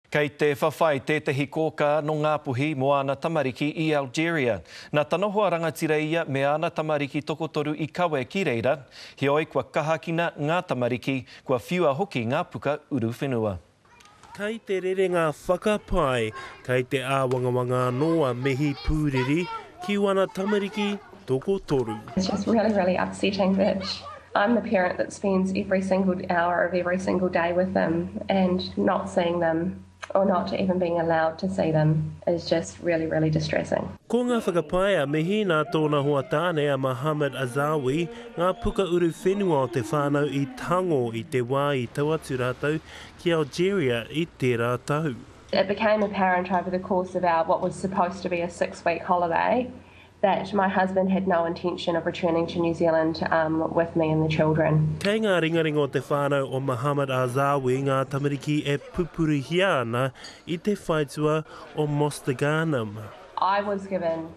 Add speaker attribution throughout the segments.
Speaker 1: Kei te whawhai tētehi kōkā nō Ngāpuhi mō āna tamariki i Algeria. Nā tana hoa rangatira ia me āna tamariki tokotoru i kawe ki reira, heoi kua kahakina ngā tamariki, kua whiua hoki ngā puka uruwhenua.
Speaker 2: Kei te rere ngā whakapae, kei te āwangawanga anō a Mihi Pūriri ki wana tamariki tokotoru.
Speaker 3: It's just really, really upsetting that I'm the parent that spends every single hour of every single day with them and not seeing them or not even being allowed to see them is just really, really distressing.
Speaker 2: Ko ngā whakapae a Mihi nā tōna hoa tāne a Mohammed Azawi ngā puka uruwhenua o te whānau i tango i te wā i tau atu rātou ki Algeria i tērā tau.
Speaker 3: It became apparent over the course of our what was supposed to be a six-week holiday that my husband had no intention of returning to New Zealand um, with me and the children.
Speaker 2: Kei ngā ringaringa o te whānau o Mohammed Azawi ngā tamariki e pupurihia ana i te whaitua o Mostaganem.
Speaker 3: I was given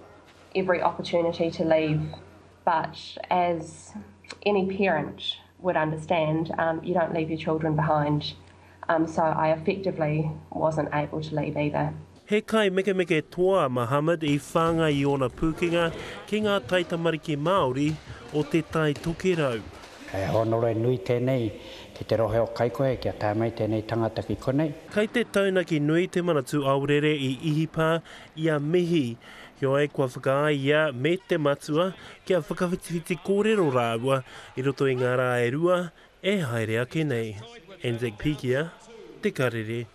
Speaker 3: every opportunity to leave, but as any parent would understand, um, you don't leave your children behind. Um, so I effectively wasn't able to leave either.
Speaker 2: He kaimekemeke toa a Mohammed i whāngai i ōna pūkenga ki ngā taitamariki Māori o Te Tai Tokerau.
Speaker 4: He hōnore nui tēnei ki te rohe o Kaikohe kia tae mai tēnei tangata ki konei.
Speaker 2: Kei te taunaki nui te Manatū Aorere i Ihipā i a Mihi, heoi kua whakaae ia me te matua kia whakawhitiwhiti kōrero rāua i roto i ngā rā e rua e haere ake nei. Anzac Pikia, Te Karere.